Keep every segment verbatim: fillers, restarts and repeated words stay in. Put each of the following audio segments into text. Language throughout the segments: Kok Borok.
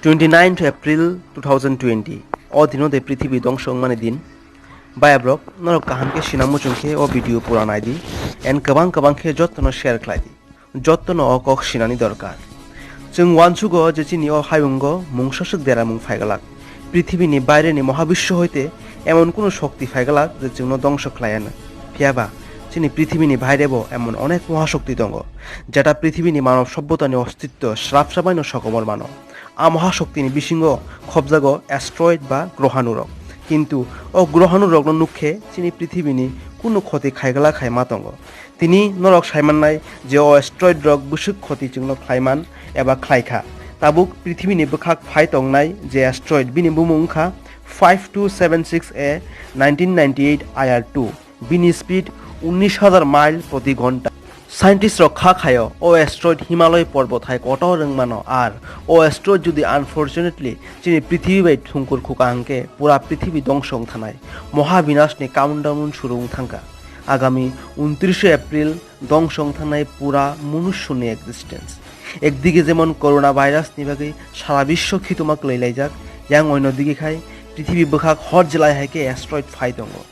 Twenty ninth April two thousand twenty, o dino de prithibi dongso wngmani din. Bayabrok, norok kaham khe sinang muchung khe o video pura nai di, and kwbang kwbang khe jottono share khlai di. Jottono o kok sinani dorkar. Chwng uansugo je chini o hayungo mungsa swk deramung phaiglak. Prithibini baireni mohabiswo hoite emon kunu shokti phaiglak je chwngno dongso khlaiya. Phiyaba, chini prithibini bairebo emon onek mohashokti tongo, jeta prithibini manob sobbotani ostitto srapsa baino sokomor mano. A mohashoktini bisingo khobjago asteroid ba grohanurok. Kintu o grohanurokno nukkhe chini prithibini kunu khoti khaiglak hai ma tongo. Tini norok saimannai je o asteroid rok bwswk khoti chwngno khlaiman eba khlaikha. Tabuk prithibini bwkhak phai tongnai je asteroid, bini bumung wngkha five two seven six A nineteen ninety-eight I R two. Bini speed unnish hajar mile proti ghonta. Scientist rok kha khaio o asteroid Himalaya porbot hai kotor wngmano, ar o asteroid jodi unfortunately chini prithibi bai thungkur khuka hwnkhe pura prithibi dongso wng thanai. Mohabinashni countdown shuru wng thangkha. Agami untrishe April dongso wng thangnai pura munushuni existence. Ekdige jemon corona virus ni bagwi sara biswo khituma kwlwi laijak, yang oino dige khai prithibi bwkhak hor jilai hai khe asteroid phai tongo.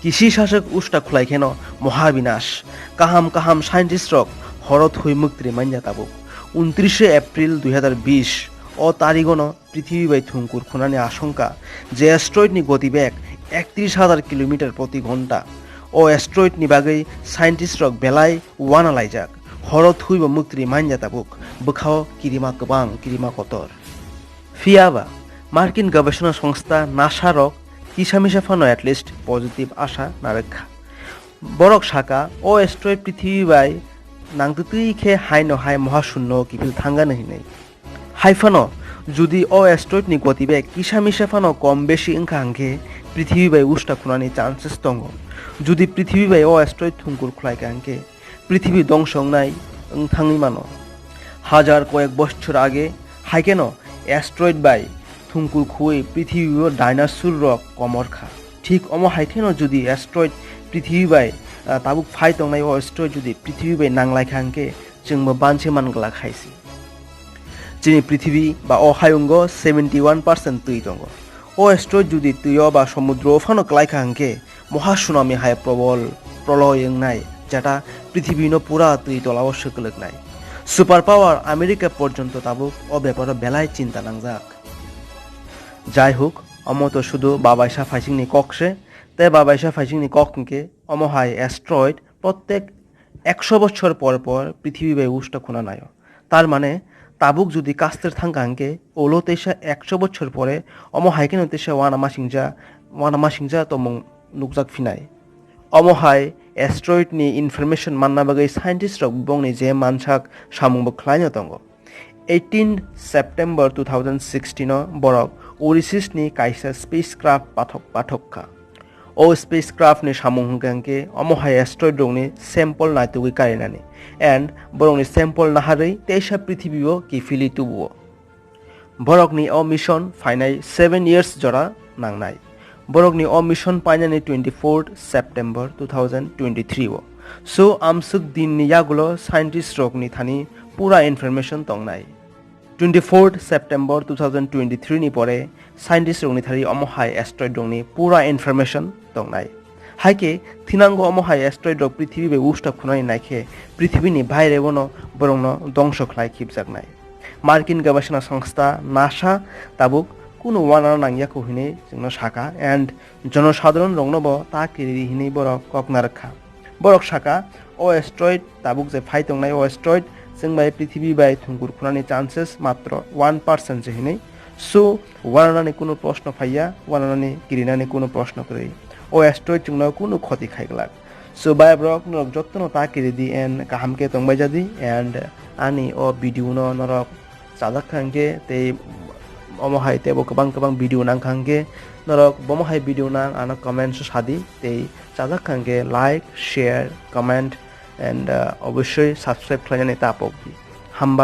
Kisi saswk usta khulai kheno mohabinash. Kaham kaham scientist rok horo thui muktri manya tabuk. Untrishe April dui hazar bish o tarigono prithibi bai thungkur khunani ashongka je asteroid ni goti beg ektris hajar kilometer proti ghonta. O asteroid ni bagwi scientist rok belai uana laijak. Horo thui bo muktri manya tabuk. Bwkhao kirima kwbang, kirima kotor. Phiyaba, Markin gobeshona songstha NASA rok kisa misa phano at least positive asha narwkha. Borok saka, o asteroid prithibi bai nangtwtwi khe haino hai mohashunno kiphil thangano hinwi. Hai phano, jodi o asteroid ni goti beg kisa misa phano kom besi wngkha hwnkhe prithibi bai usta khunani chances tongo. Jodi prithibi bai o asteroid thungkur khwlaikha hwnkhe prithibi dongso wngnai wng thangwi mano. Hajar koyek bochor age hai kheno asteroid bai thungkur khuwi prithibi o dinosaur rok komor kha. Thik omo hai kheno jodi asteroid prithibi bai, ah, tabuk phai tongnai o asteroid jodi prithibi bai nanglai kha hwnkhe chwngbo banse man glak hai se. Chini prithibi ba o hayungo seventy one percent twi tongo. O asteroid jodi twi o ba somudro o phano klai kha hwnkhe moha tsunami hai probol proloy wngnai, jeta prithibino pura twi tolao swkwlwknai. Super power America porjonto tabuk o beparo belai chinta nangjak. Jai hok, omo to sudu babaisa phaisingni kok se, tei babaisa phaisingni kok hwnkhe omo hai asteroid prottek ekso bochor por por prithibi bai usta khuna naio. Tar mane, tabuk jodi kastir thangkha hwnkhe, ulo teisa ekso bochor pore omo hai kheno teisa uanamasingcha, uanamasingcha tongmung nukjak phinai. Omo hai asteroid ni information manna bagwi scientist rok bongni je mansak samung bo khlaino tongo. Eighteen September two thousand sixteen o borok Ulysses ni kaisa spacecraft pathok, pathok kha. O spacecraft ni samung hwnkha hwnkhe omo hai asteroid rokni sample naitugwi karinani and borokni sample naharwi teisa prithibi o kiphilwi tubuo. Borokni o mission phainai seven years jora nangnai. Borokni o mission painani twenty fourth September two thousand twenty three o. So, amswk dinni yagulo scientist rokni thani pura information tongnai. Twenty fourth September two thousand twenty three ni pore scientist rokni thani omo hai asteroid rokni pura information tongnai. Hai khe thinango omo hai asteroid rok prithibi bai usta khunani naikhe prithibini baire bono borokno dongso khlai khibjaknai. Markin gabasana songstha NASA tabuk kunu uanana nangya kho hinwi chwngno saka and jonosadharon rokno bo ta kiridi hinwi borok kok narwkha. Borok saka, o asteroid tabuk je phai tongnai o asteroid chwng bai prithibi bai thungkur khunani chances matro one percent se hinwi. So, uananani kunu proshno phaiya, uananani kirinani kunu proshno kwrwi. O asteroid chwngno kunu khoti khai glak. So, bhai borok norok jottono ta kiridi and kaham khe tongbai jadi and ani o video no norok chajak kha hwnkhe tei omo hai teibo kwbang kwbang video nang kha hwnkhe norok bomo hai video nang ano comment o sadi tei chajak kha hwnkhe like, share, comment and, uh, obosoi subscribe khlainani ta pokdi. Hambai.